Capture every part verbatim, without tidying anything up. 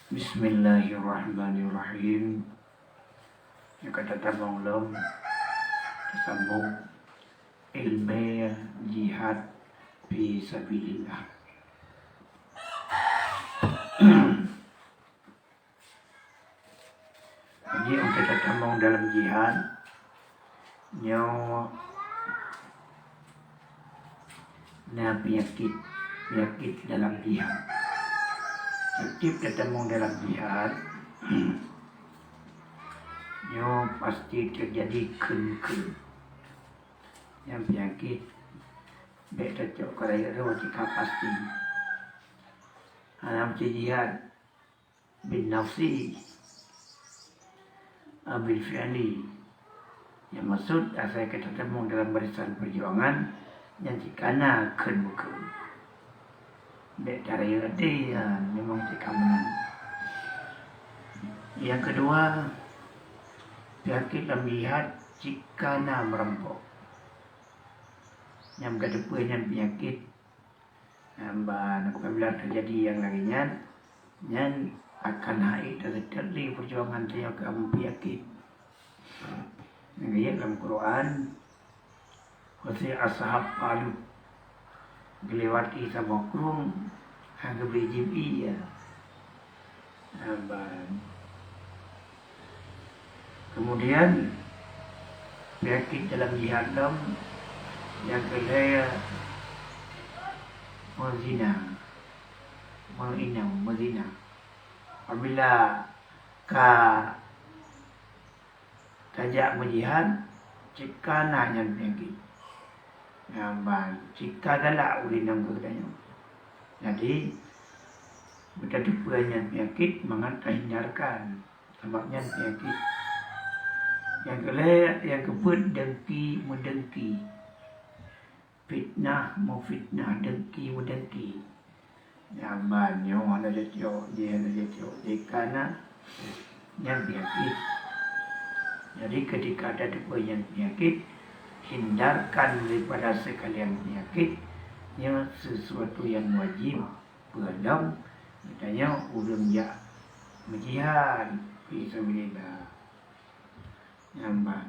Bismillahirrahmanirrahim. Nyang ka tatamong lom, tasambong ilmu jihad fi sabilillah. Jadi, untuk tatamong dalam jihad, nyoe na peunyakét, peunyakét dalam jihad. Setiap tatamong dalam jihad, nyoe pasti teujadi kheun-kheun. Nyang peunyakét, bèk tacok keu rayeuk droe cit ka pasti. Hana meusti jihad bin nafsi, a, bil fi'li. Nyang maksud, asai ka tatamong dalam barisan peujuangan, nyan cit ka na kheun-meukheun. Bèk tarayeuk até, a, memang cit ka meunan. Nyang keudua, peunyakét lam jihad cit ka na meurampok. Nyang ka teupeue nyan peunyakét, ban apabila teujadi nyang lagèe nyan, nyan akan han ék taseutôt lé peujuangan tanyoe keu meupeuyakét. Nyang geuyue lam Quran, "Wa siqa ashabul ukhdud," geuliwati saboh krueng, han geubri jieb ié. Saban. Kemudian, peunyakét dalam jihad lom nyang keu lhèe, meuzina, meuinong, meuzina. Apabila ka tajak meujihad, cit ka na nyan peunyakét. Nyan ban, cit ka galak ureueng inong keu geutanyoe. Jadi, beutateupeue nyan peunyakét mangat tahindarkan, sabab nyan peunyakét. Nyang keu lhèe, nyang keupeuet, dengki meudengki. Fitnah meufitnah, dengki meudengki. Nyan ban nyoe hana cocok, jih hana cocok, jih ka na nyan peunyakét. Jadi, ketika tateupeue nyan peunyakét, hindarkan daripada sekalian peunyakét, nyoe sesuatu nyang wajéb. Peue lom, geutanyoe ureueng jak meujihad fi sabilillah. Nyan ban.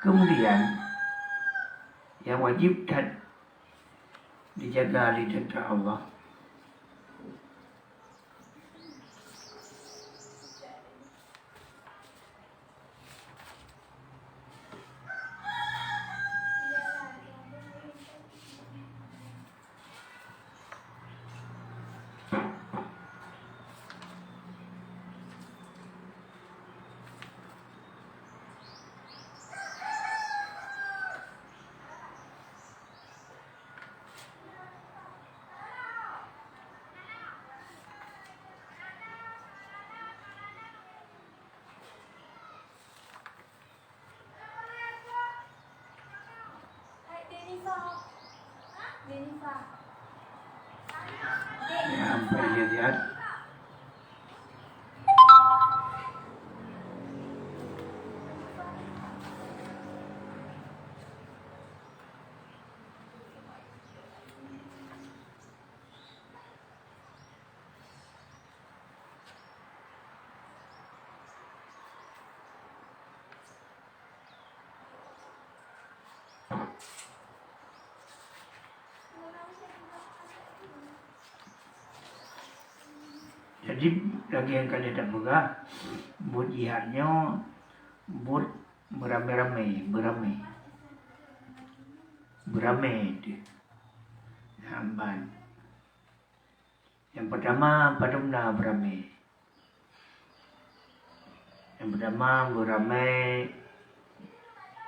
Kemudian, nyang wajéb that dijaga lé teuntara Allah. Ya, sampai lihat-lihat. Jadi, lagèe nyang ka lheueh tapeugah, buet jihad nyoe buet beuramé-ramé, beuramé. Beuramé teuh. Saban. Nyang peutama, padum na beuramé? Nyang peutama beuramé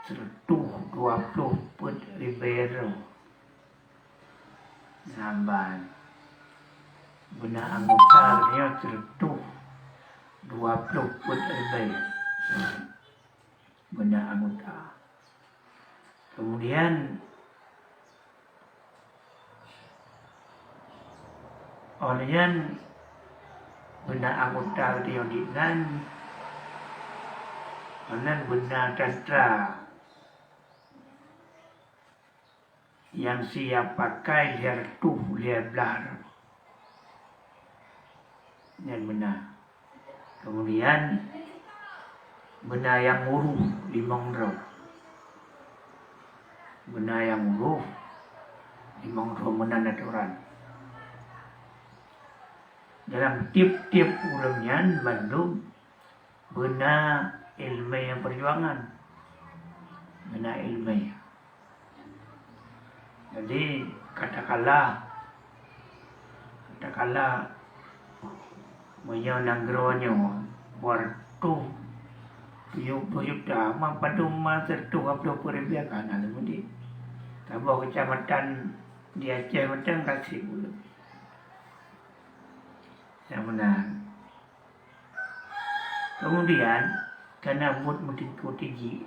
sireutôh dua ploh peuet ribèe droe. Saban. Beuna anggota nyoe sireutôh dua dua ploh peuet ribèe beuna anggota. Kemudian, óh lheueh nyan beuna anggota di nyan, óh lheueh nyan beuna tantra nyang siap pakai lhèe reutôh lhèe blah nyan beuna. Kemudian beuna nyang uroh limong droe. Beuna nyang uroh limong droe meunan atoran. Dalam tiep-tiep ureueng nyan bandum beuna ileumèe peujuangan. Beuna ileumèe. Jadi, katakanlah, katakanlah, meunyoe nanggroe nyoe dua reutôh tujoh ploh juta, ma padum ma sireutôh dua ploh peuet ribèe ka na lé mudik. Saboh keucamatan di Aceh mantong ka seb ureueng. Nyang meunan. Kemudian, kana buet meutingkat tinggi,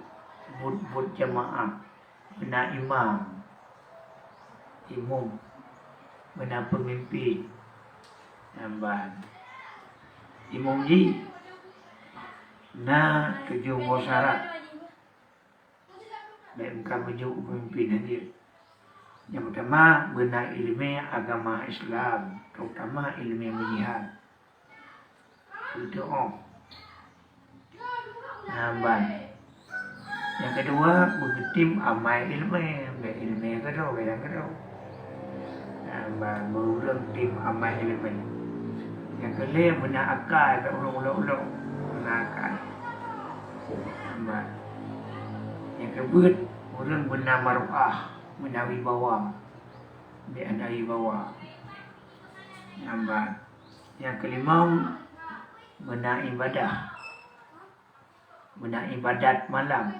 buet-buet jamaah, beuna imam, imum, beuna peumimpin, nyan ban. Imum jih na tujoh boh syarat. Bèk meuka meujok peumimpin hanjeuet. Nyang peutama, beuna ileumèe agama Islam, terutama ileumèe meujihad. Beutôi. Nyan ban. Nyang keudua, beugeutem amai ileumèe, bèk ileumèe keudroe, bèk nyang keudroe. Nyan ban, beu ureueng tem amai ileumèe. Nyang keulhèe, beuna akai, bèk ureueng ulok-ulok, beuna akai. Nyan ban. Nyang keubeuet, ureueng beuna maruah, beuna wibawa, bèk hana wibawa. Nyan ban. Nyang keulimong, beuna ibadah. Beuna ibadat malam.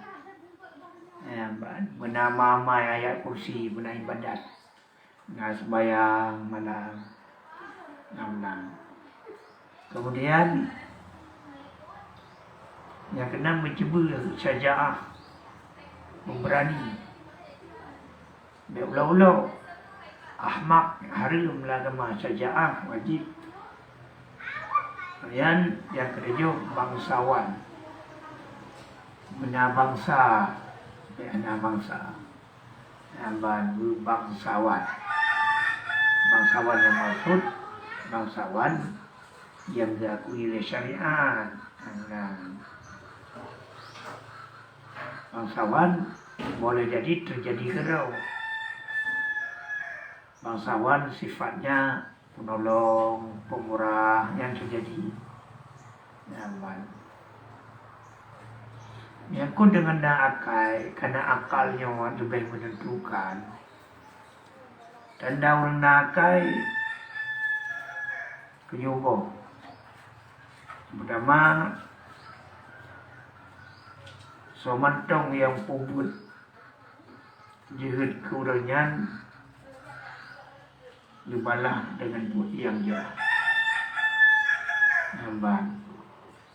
Nyan ban. Beuna mamai ayat kursi, beuna ibadat. Beuna seumayang malam. Nyan ban. Kemudian, nyang keenam, meucuba syajaah, pemberani. Bèk ulok-ulok. Ahmak, hareuem lam agama, syajaah wajéb. Kemudian, nyang keutujoh, bangsawan. Beuna bangsa, bèk hana bangsa. Nyan ban, bangsawan. Bangsawan nyang maksud, bangsawan nyang geuakui lé syariat. Nah, bangsawan boleh jadi teujadi keudroe. Bangsawan sifatnya penolong, pemurah, nyan teujadi. Nyan ban. Meunyoe kon deungon na akai, karena akal nyoe leubeh menentukan. Tanda ureueng na akai tujoh boh. Peutama, soe mantong nyang peubuet jeuhet keu ureueng nyan, geubalah deungon buet nyang jroh. Nyan ban.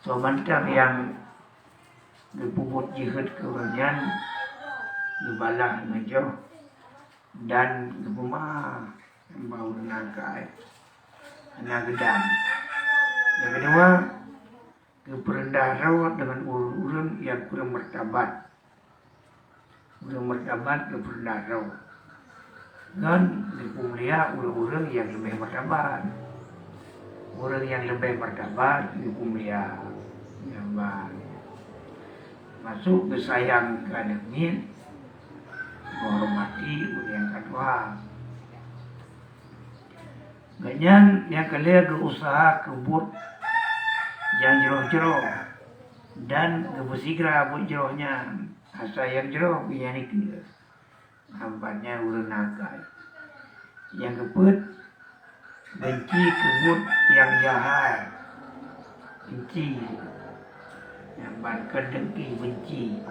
Soe mantong nyang geupeubuet jeuhet keu ureueng nyan, geubalah deungon jroh dan geupeumeu'ah bak ureueng nyan keu hai. Hana geudam. Nyang keudua, geupeureundah droe deungon ureueng-ureueng nyang kureueng martabat. Ureueng martabat geupeureundah droe. Ngon geupeumulia ureueng-ureueng nyang leubeh martabat. Ureueng nyang leubeh martabat geupeumulia. Nyan ban. Masuk geusayang keu aneuk miet, geuhormati ureueng nyang ka tuha. Gobnyan nyang keu lhèe geu-useuha keu buet nyang jroh-jroh dan geupeusigra buet jroh nyan, asai nyang jroh gobnyan ikeu. Nyan ban nyan ureueng na akai. Nyang keupeuet, beunci keu buet nyang jahat. Beunci. Nyan ban keu dengki, beunci.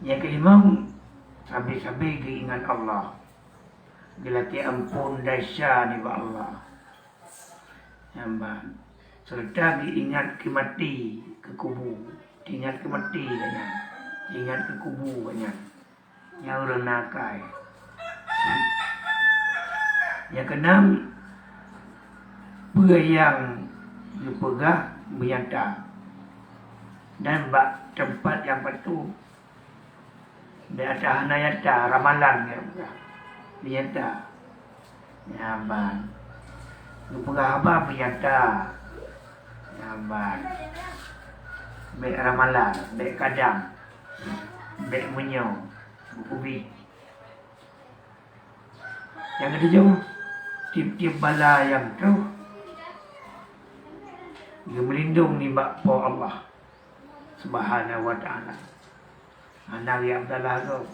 Nyang keulimong, sabe-sabe geuingat Allah. Geulakèe amphon desya nibak Allah. Nyan ban. Seureuta geuingat keu maté, keu kubu. Ingat keu maté geuh nyan. Ingat keu kubu geuh nyan. Nyan ureuëng na akai. Nyang keunam, peue nyang geupeugah beunyata, dan bak teumpat nyang patôt. Bèk ata hana nyata, ramalan geupeugah. Beunyata. Nyan ban. Geupeugah haba beunyata. Nyan ban. Bèk ramalan, bèk kadang, bèk meunyoe, beukubit. Nyang keutujôh, tiep-tiep bala nyang troh geumeulindong nibak Po Allah Subhanahu wa Ta'ala. Hana geujak meusalah gob.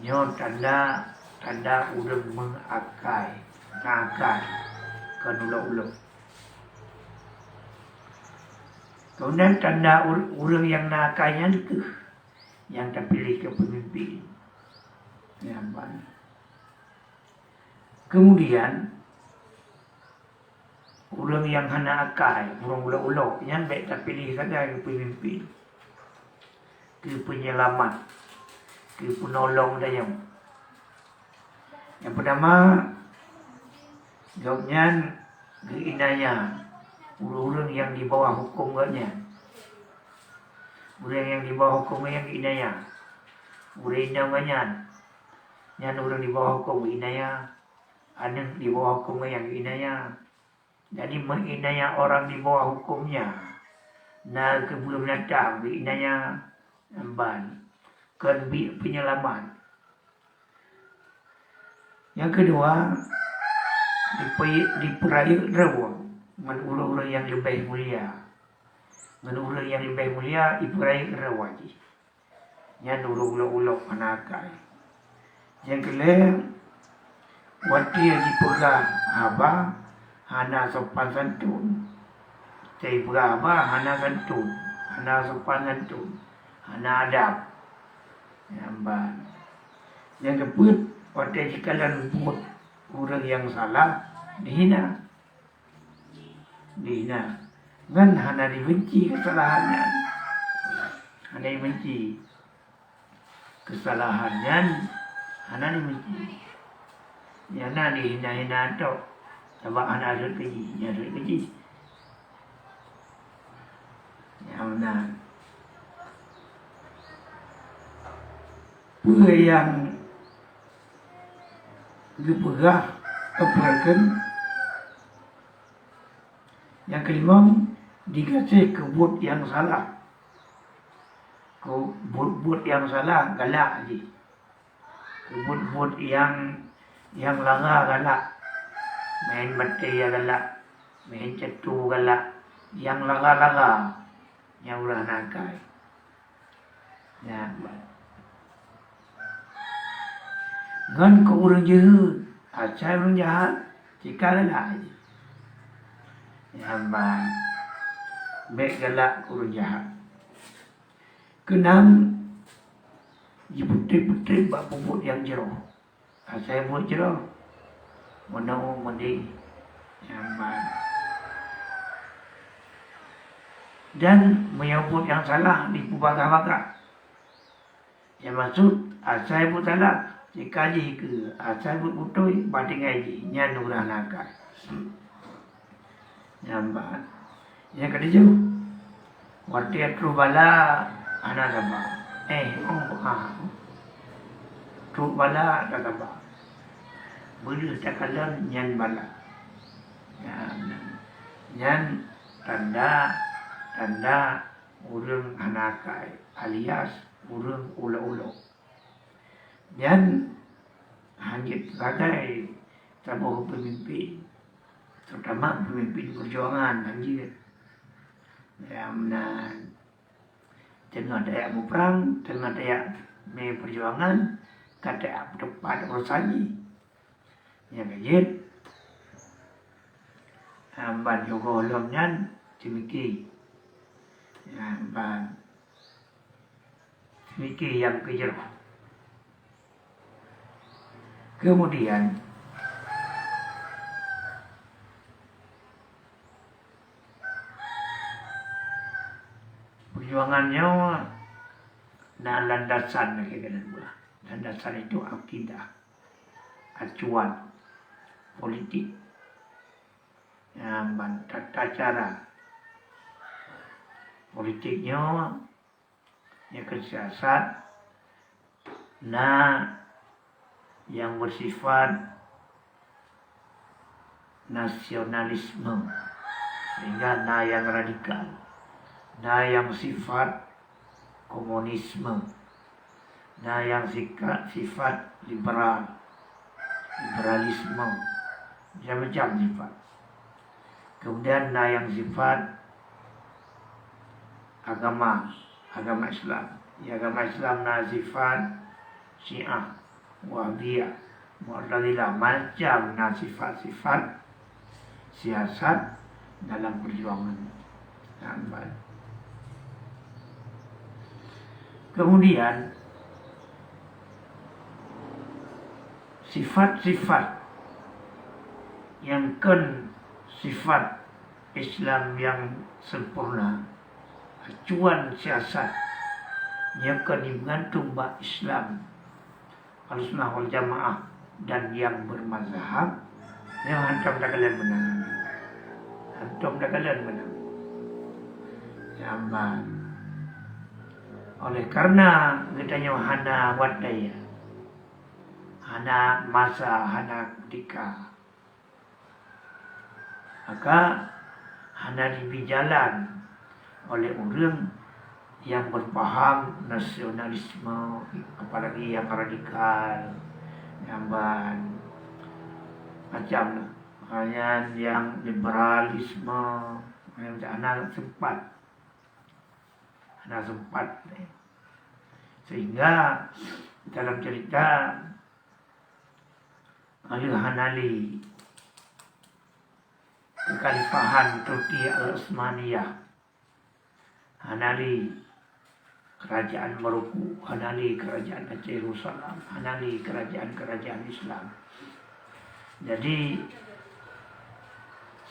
Nyoe tanda, tanda ureuëng meuakai, na akai, kon ulok-ulok. Kemudian tanda ur-, ureuëng nyang na akai nyan keuh nyang tapiléh keu peumimpin. Nyan ban. Kemudian, ureuëng nyang hana akai, ureuëng ulok-ulok, nyan bèk tapiléh sagai keu peumimpin, keu peunyeulamat, keu peunolong tanyoe. Nyang peutama, gobnyan geuinaya ureuëng-ureuëng nyang di bawah huköm gobnyan. Ureuëng nyang di bawah huköm gobnyan geuinaya. Ureuëng inong gobnyan, nyan ureuëng di bawah huköm geuinaya. Aneuëk di bawah huköm gobnyan geuinaya. Jadi, meuinaya orang di bawah huköm nyan na keubeue binatang geuinaya, nyan ban, kon biek peunyeulamat. Nyang keudua, dipeu-, dipeurayeuk droe ngon ureuëng-ureuëng nyang leubeh mulia. Ngon ureuëng nyang leubeh mulia, dipeurayeuk droe jih. Nyan ureuëng ulok-ulok hana akai. Nyang keulhèe, watèe jipeugah haba hana sopan santun. Watèe jipeugah haba hana santun, hana sopan santun, hana adab. Nyan ban. Nyang keupeuet, watèe jikalon buet ureuëng nyang salah, dihina. Dihina. Ngon hana jibenci keusalahan nyan. Hana jibenci keusalahan nyan, hana jibenci. Nyan na dihina-hina tok, sabab hana rhot keu jih, nyan rhot keu jih. Nyan meunan. Peue nyang geupeugah, geupeugah Nyang keulimong, digaséh keu buet nyang salah. Keu buet-buet nyang salah, galak jih. Keu buet-buet nyang, nyang lara, galak. Main batèe, ya, galak. Main catu, galak. Nyang lara-lara, nyang ulah na akai. Nyan ban. Ngon keu ureueng jeuheut, asai ureueng jahat, tika galak jih. Nyan ban. Bèk galak keu ureueng jahat. Keunam, jipeutrép-peutrép bak peubuet nyang jroh. Asai buet jroh, meunoe meudeh, nyan ban. Dan meunyoe buet nyang salah dipeubagah-bagah. Nyang maksud, asai buet salah, tika jih keu, asai buet beutôi, bah tinggai jih, nyan ureueng hana akai. Nyan ban. Nyang keutujôh, watèe troh bala hana saba. Eh, oh, ha. Troh bala hana saba. Beuleueh takalon nyan bala. Nyan, nyan tanda, tanda ureueng hana akai, alias ureueng ulok-ulok. Nyan hanjeuet sagai saboh peumimpin, terutama peumimpin peujuangan hanjeuet. Nyang meunan, teungoh tajak muprang, teungoh tajak mé peujuangan, ka tajak peuteupat urosan jih. Nyang ka jeuet, ban yoh gohlom nyan teumiki. Ban teumiki nyang keujroh. Keumudian, Perjuangan nyoe na landasan lagèe keunan pula. Landasan itu akidah, acuan politik, nyang ban tata cara politik nyoe, nyang keu siasat, na nyang beusifat nasionalisme, sehingga na nyang radikal, na nyang sifat komunisme, na nyang sika-, sifat liberal, liberalisme, macam-macam sifat. Kemudian na nyang sifat agama, agama Islam. Di agama Islam na sifat Syiah, Wahabiyah, Mu'tazilah, macam na sifat-sifat siasat dalam perjuangan. Nampak? Kemudian, sifat-sifat nyang kon sifat Islam nyang sempurna, acuan siasat nyang kon jimeugantung bak Islam Ahlussunnah wal Jamaah dan nyang bermazhab, nyoe hantom takalon meunang. Hantom takalon meunang. Nyaman. Oleh karena geutanyoe hana watèe, hana masa, hana kutika, maka hana jibri jalan oleh ureueng nyang beupaham nasionalisme, apalagi nyang radikal, nyang ban macam nyan, nyang liberalisme, nyang hana sempat, hana sempat. Sehingga dalam cerita, ka lheueh hana lé kekhalifahan Turki Al-Utsmaniyah, hana lé kerajaan Maroko, hana lé kerajaan Aceh Darussalam, hana lé kerajaan-kerajaan Islam. Jadi,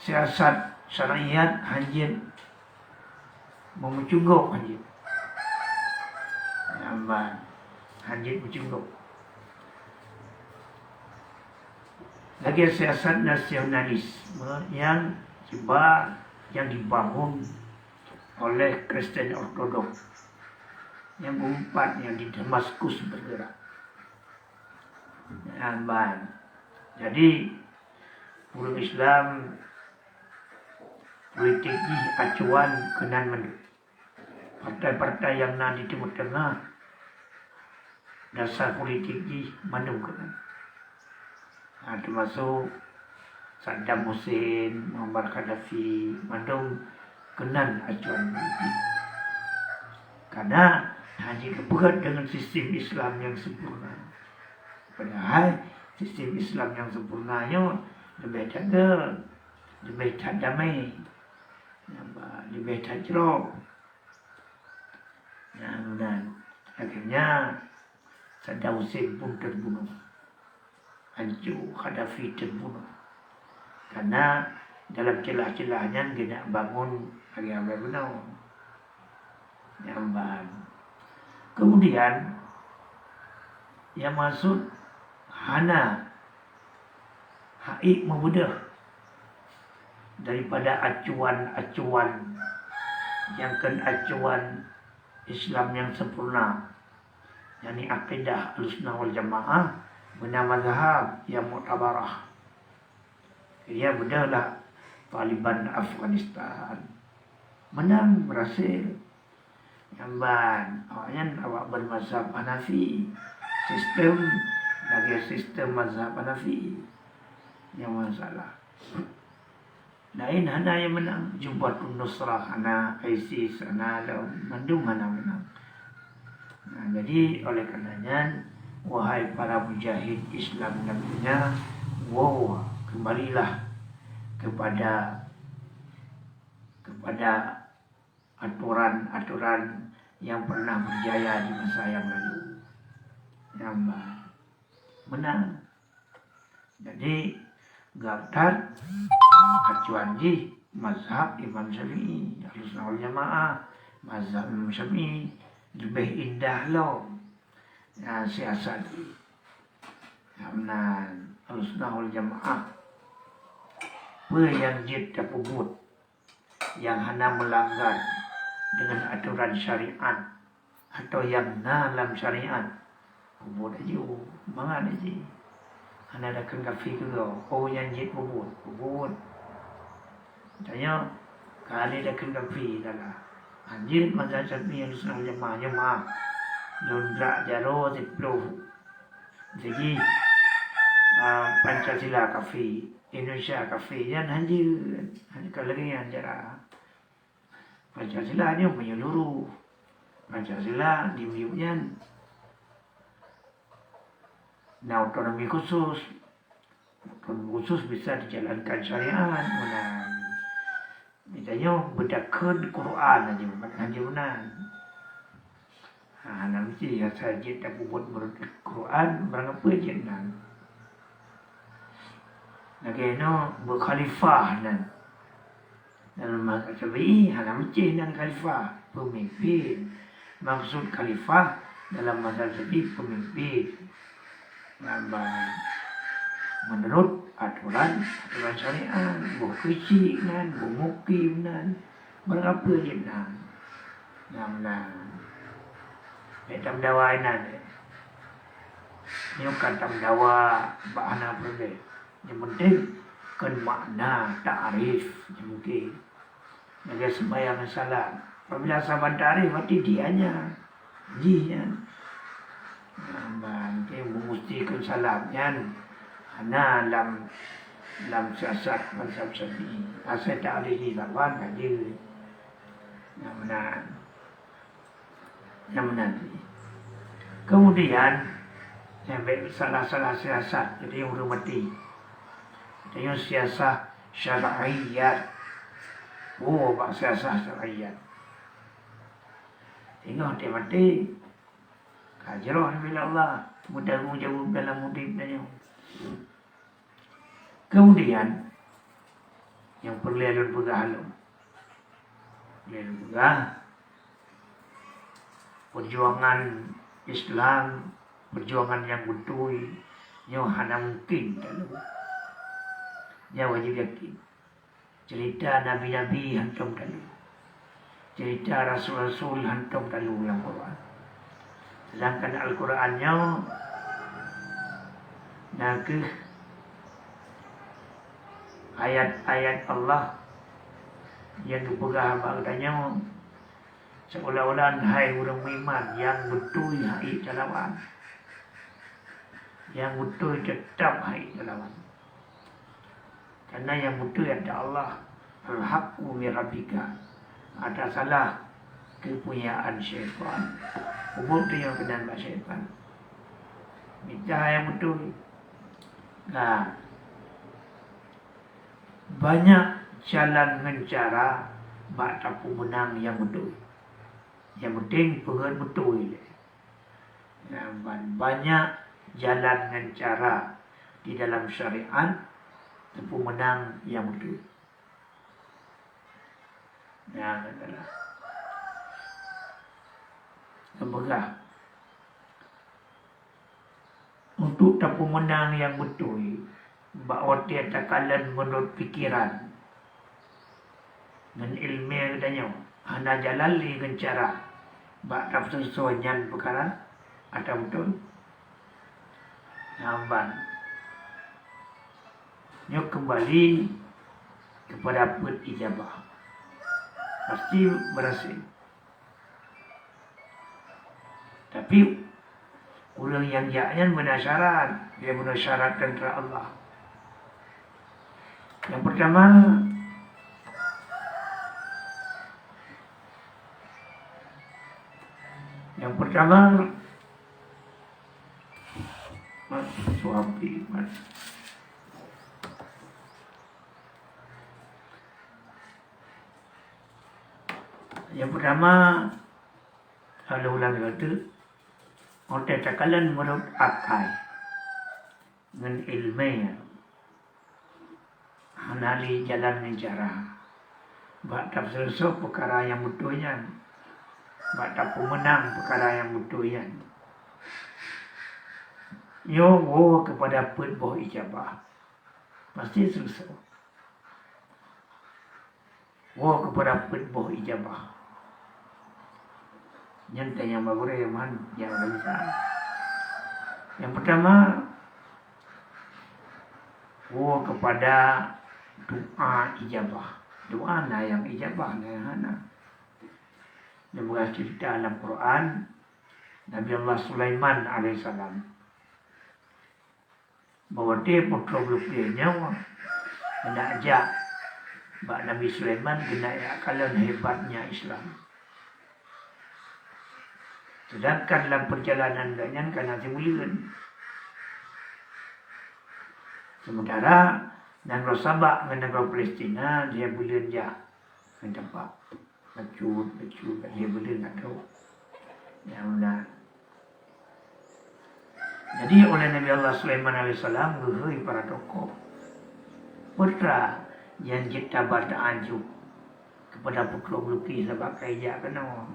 siasat syariat hanjeuet meumeucunggok hanjeuet. Nyaman, hanjeuet meucunggok. Lagèe siasat nasionalisme nyang cuba nyang dibangun oleh Kristen Ortodoks nyang keumpat nyang di Damaskus bergerak. Nyaman. Jadi, ureueng Islam politik jih acuan keunan mandum. Partai-partai nyang na di Timur Tengah, dasar politik jih mandum keunan. Ha, teumasok Saddam Hussein, Muammar Gaddafi, mandum keunan acuan politik. Karena hana jipeubuet deungon sistem Islam nyang sempurna. Padahai sistem Islam nyang sempurna nyoe leubeh that, leubeh that damai, leubeh that jroh. Nyan, nyan. Akhirnya, Saddam Hussein pun terbunuh. Hanco, Gaddafi terbunuh. Karena dalam celah-celah nyan geunak bangun lagèe bunoe. Nyaman. Kemudian, nyang maksud hana hana meubeudôh daripada acuan-acuan nyang kon acuan Islam nyang sempurna, yakni akidah Ahlussunnah wal Jamaah, beuna mazhab nyang muktabarah. Ia beudôhlah Taliban Afghanistan. Meunang, berhasil. Nyan ban, awaknyan awak bermazhab Hanafi. Sistem lagèe sistem mazhab Hanafi. Nyang masalah. Laén hana nyang meunang, Jubhatun Nusrah hana, ISIS hana, lom mandum hana meunang. Nah, jadi oleh karena nyan, wahai para mujahid Islam dan dunia, woe, kembalilah kepada, kepada aturan-aturan yang pernah berjaya di masa yang lalu. Nyan ban, meunang. Jadi, geuh that acuan jih mazhab Imam Syafi'i, Ahlussunnah wal Jamaah, Mazhab Imam Syafi'i leubeh indah lom, ya, siasat. Karena Ahlussunnah wal Jamaah, peue nyang jeuet tapeubuet nyang hana meulanggar deungon atoran syariat atau nyang na lam syariat, peubuet laju, mangat laju. Hana dakheun kafi keudroe, oh nyang jeuet peubuet, peubuet. Tanyoe, ka lheueh dakheun kafi, salah. Hanjeuet mazhab Syafi'i, Ahlussunnah wal Jamaah, nyoe maaf. Lôn brak jaroe siplôh. Jadi, ah, Pancasila kafi, Indonesia kafi, nyan hanjeuet. Hanjeuet ka lagèe nyan cara. Pancasila nyoe menyeluruh. Pancasila di miyueb nyan na otonomi khusus. Otonomi khusus bisa dijalankan syariat, meunan. Misalnya, beudakheun Quran aja, aja meunan. Ha, hana meusti asai jeuet tapeubuet meunurot Quran, barang apa jeuet nan. Lagèe nyoe beukhalifah nan. Dalam mazhab Syafi'i hana meusti nan khalifah, peumimpin. Maksud khalifah dalam mazhab Syafi'i peumimpin. Nyan ban meunurot atoran, atoran syariat, boh keuchik nan, boh mukim nan, barang apa jeuet nan. Nyan meunan. Bèk tameudawa inan. Nyoe ka tameudawa bak hana peureulèe. Nyang penting kon makna takrif nyang mungken. Lagèe seumayang ngon salat. Apabila saban takrif, berarti dianya, jih nyan. Nah, ban, mungken meusti kon salat nyan hana lam, lam siasat mazhab Syafi'i. Asai takrif di saban ka jeuet. Nah, meunan. Nyang meunan. Kemudian, nyang bèk salah-salah siasat, jadi ureueng maté. Jadi siasah syar'iyat. Oh, bak siasah syar'iyat. Ingat maté-maté, ka jroh bila Allah, meutanggong jaweueb dalam udeb tanyoe. Kemudian, nyang peureulèe lôn peugah lom. Peureulèe lôn peugah, peujuangan Islam, peujuangan nyang beutôi, nyoe hana mungken talu. Nyoe wajéb yakin. Ceurita nabi-nabi hantom talu. Ceurita rasul-rasul hantom talu lam Quran. Sedangkan Al-Quran nyoe na kheueh ayat-ayat Allah nyang geupeugah bak geutanyoe, seolah-olah hai ureueng meuiman nyang beutôi hana talawan. Nyang beutôi teutap hana talawan. Karena nyang beutôi ata Allah, al-haqqu min rabbika. Ata salah keupunyaan syaitan. Ubak tu nyang keunan bak syaitan. Mita nyang beutôi. Nah, banyak jalan ngon cara bak tapeumeunang nyang beutôi. Nyang penting peugöt beutôi lé. Nah, ban-, banyak jalan ngon cara di dalam syariat tapeumeunang nyang beutôi. Nyan adalah geupeugah, untuk tapeumeunang nyang beutôi, bak watèe takalon meunurot pikeran ngon ileumèe geutanyoe, hana jalan lé ngon cara bak tapeuseuleusoe nyan peukara ata beutôi. Nyan ban. Nyoe keumbali keupada peuet ijabah. Pasti beurhasil. Tapi, ureueng nyang jak nyan beuna syarat, dia beuna syarat teuntara Allah. Nyang peurtama, nyang peurtama, Mas Suhabi, Mas. Nyang peurtama, lôn ulang lagèe nyoe, watèe takalon meunurot akai ngon ileumèe, hana lé jalan ngon cara bak tapeuseuleusoe peukara nyang beutôi nyan. bak tapeumeunang peukara nyang beutôi nyan. Nyoe woe keupada peuet boh ijabah. Pasti seuleusoe. Woe keupada peuet boh ijabah. Nyan tanyong bak gurée man nyang ka mita. Nyang peutama, woe keupada doa ijabah. Doa na nyang ijabah, na nyang hana. Neupeugah ceurita lam Quran, Nabi Allah Sulaiman alaihissalam. Bahwa watée putroe geuh nyoe hana jak bak Nabi Sulaiman, geuna jak kalon hebatnya Islam. Sedangkan lam peurjalanan geuh nyan ka na sibuleuen. Sementara nanggroe Sabak ngon nanggroe Palestina, dia buleuen jak ngon teumpat. Bacut, bacut, dia buleuen ngon trok. Nyang na. Jadi, oleh Nabi Allah Sulaiman alaihissalam geuhôi para tokoh, peue teuma nyang jeuet haba teuanjôk keupada putroe Bilqis sabab ka ijak keunoe?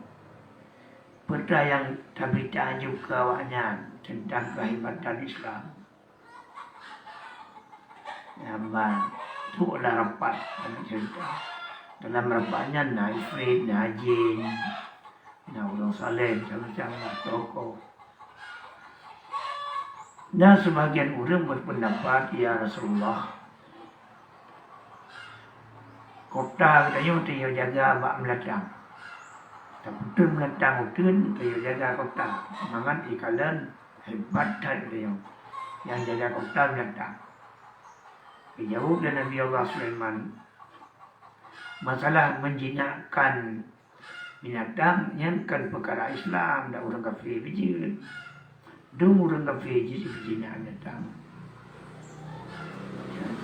Peue teuma nyang tabri teuanjôk keu awaknyan teuntang keuhebatan Islam? Nyan ban, trok lam rapat, dalam rapat nyan na ifrit, na jin, na ureuëng saleh, macam-macam lah tokoh. Dan sebagian ureuëng berpendapat, "Ya Rasulullah, kota geutanyoe tanyoe jaga bak meulatang. Tapeuteun meulatang uteuen, tanyoe jaga kota, mangat ikalon hebat that geutanyoe nyang jaga kota meulatang." Geujaweueb lé Nabi Allah Sulaiman, "Masalah menjinakkan binatang nyan kan peukara Islam, dak ureuëng kafé beujeuet. Dum ureuëng kafé jih jipeujinakkan binatang.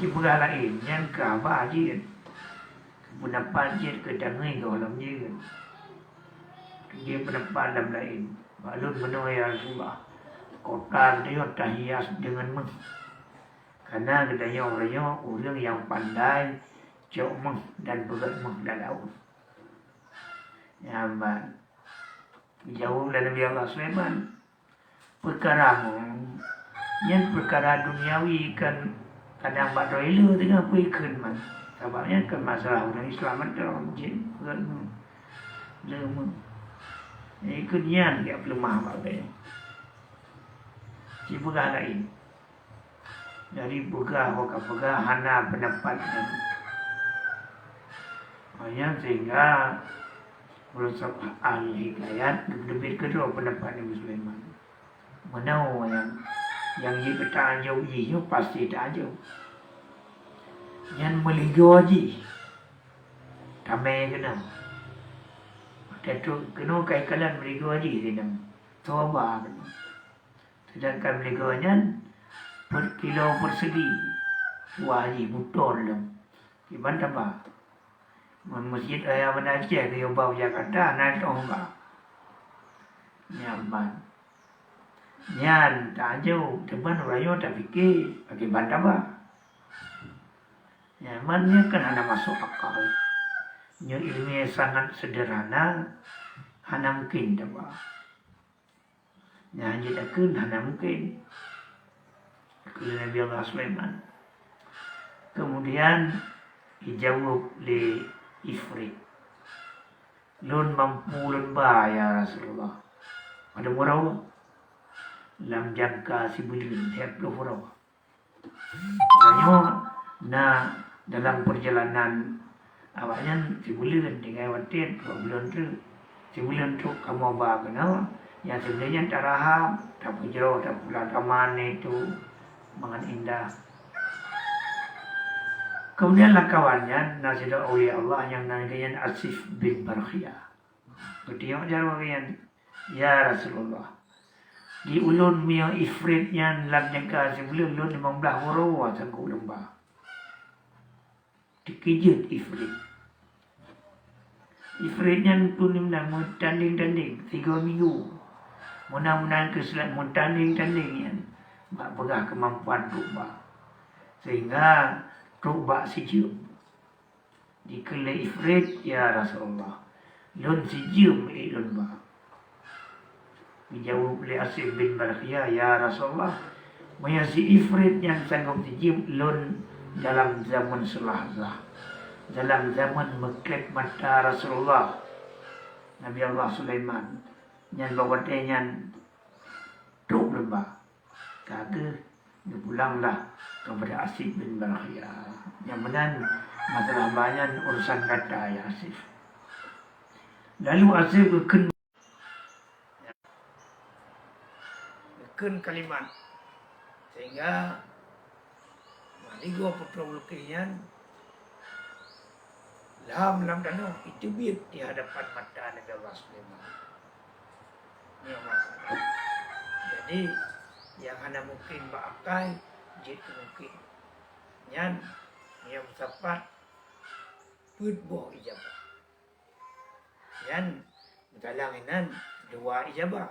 Jipeugah laén, nyan keu haba jeuet, keu peundapat jeuet, keu tangui gohlom jeuet." Dia peundapat lam laén, "Bak lôn meunoe, ya Rasulullah, kota geutanyoe tahias deungon méuh. Kareuna geutanyoe uroe nyoe ureuëng nyang pandai cok méuh dan beugét méuh lam laôt." Nyan ban, geujaweueb lé Nabi Allah Sulaiman, "Peukara méuh nyan peukara duniawi, kan kadang bak droe le teungoh peue ikheun man. Sabab nyan kan masalah ureuëng Islam mantong, jeuet beugét méuh, le méuh. Ikheun nyan jak peuleumah bak geutanyoe. Jipeugah laén." Jadi peugah, ka peugah hana peundapat nyan. Nyan sehingga ureuëng sabab ahli hikayat geuteubiet keudroe peundapat Nabi Sulaiman. Meunoe nyang, nyang jeuet keu teuanjôk jih nyoe pasti teuanjôk. Nyan meuligoe jih tamé keunoe. Watée trok keunoe ka ikalon meuligoe jih keunoe. Toba keunoe. Sedangkan meuligoe nyan per kilo persegi, wah jih butôi lom. Kiban taba. Ngon Masjid Raya Banda Aceh geuyue ba u Jakarta, na toh ba. Nyan ban. Nyan teuanjôk, teuma uroe nyoe tapike, pakriban taba. Nyan ban nyan kan hana masuk akal. Nyoe ileumèe sangat sederhana, hana mungken taba. Nyan jeuet takheun hana mungken, kheun Nabi Allah Sulaiman. Kemudian jijaweueb lé Ifrit, "Lôn mampu lôn ba, ya Rasulullah." Padub uroe? Lam jangka sibuleuen, lhèe ploh uroe. Tanyoe na dalam peurjalanan awaknyan sibuleuen tinggai watèe dua buleuen treuk. Sibuleuen treuk kamoe ba keunoe, nyang sibuleuen nyan tarahap, tapeujroh, tapula taman itu mangat indah. Kemudian lam kawan nyan na sidroe aulia Allah nyang nan geuh nyan Asif bin Barkhia. Geutanyong jaroe geuh nyan, "Ya Rasulullah, di ulôn meunyoe ifrit nyan lam jangka sibuleuen lôn limong blaih uroe teungku lôn ba." Teukeujot ifrit. Ifrit nyan teuh meunan meutandeng-tandeng sigoe minggu. Meunan-meunan keu seulama meutandeng-tandeng nyan bak peugah keumampuan trok ba. Sehingga trok bak sijeuem. Dikheun lé ifrit, "Ya Rasulullah, Lôn sijeuem ék lôn ba." Geujaweueb lé Asif bin Barkhia, "Ya Rasulullah, meunyoe si Ifrit nyan sanggob sijeuem lôn dalam zaman seulahzah, dalam zaman meukleb mata Rasulullah, Nabi Allah Sulaiman, nyan bak watée nyan trok lôn ba." Ka geuh geupulanglah keupada Asif bin Barkhia. Nyang meunan masalah ba nyan urusan gata, ya Asif. Lalu Asif geukheun, geukheun kalimat, sehingga maligoe putroe Bilqis nyan lham lam tanoh, iteubiet di hadapan mata Nabi Allah Sulaiman. Nyoe masalah. Jadi, nyang hana mungken bak akai, jeuet keu mungken. Nyan, nyang meusapat peuet boh ijabah. Nyan, meusalang inan dua ijabah.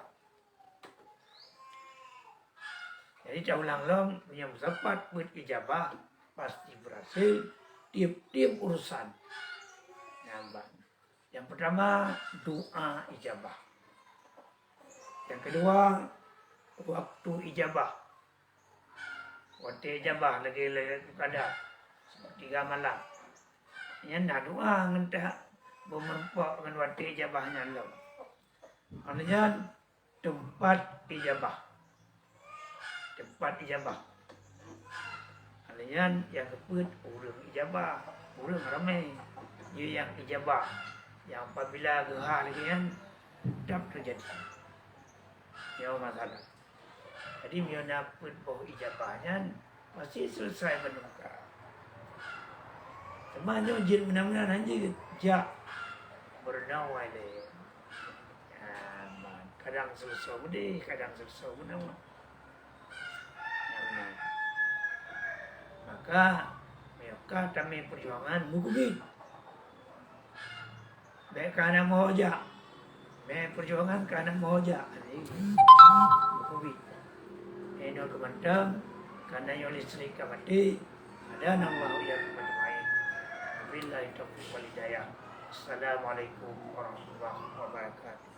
Jadi, taulang lom, nyang meusapat peuet ijabah, pasti berhasil tiep-tiep urusan. Nyan ban. Yang pertama, doa ijabah. Yang kedua, waktu ijabah. Watée ijabah lagée-lagée keukada, sepertiga malam. Nyan na doa ngon ta beumeurumpok ngon watée ijabah nyan lom. Nyan teumpat ijabah. Teumpat ijabah. Hal nyan nyang geupeuet ureuëng ijabah, ureuëng ramé. Nyoe nyang ijabah, nyang apabila geuha lagée nyan, dap teujadi. Nyoe masalah. Jadi, meunyoe na peuet boh ijabah nyan, pasti selesai bandum ka. Teuma nyoe jeuet meunan-meunan han jeuet jak meurunoe lé. Nyan ban, kadang seuleusoe beudeh, kadang seuleusoe meunoe. Nyan ban. Maka, meunyoe ka tamé peujuangan, meukeubit. Bék ka hana meuho jak. Mé peujuangan ka hana meuho jak. Meukeubit. Inoe keu mantong, kana nyoe listrik ka maté, hadanallahu wa iyyakum ajmain. Wabillahi taufiq wal hidayah. Assalamualaikum warahmatullahi wabarakatuh.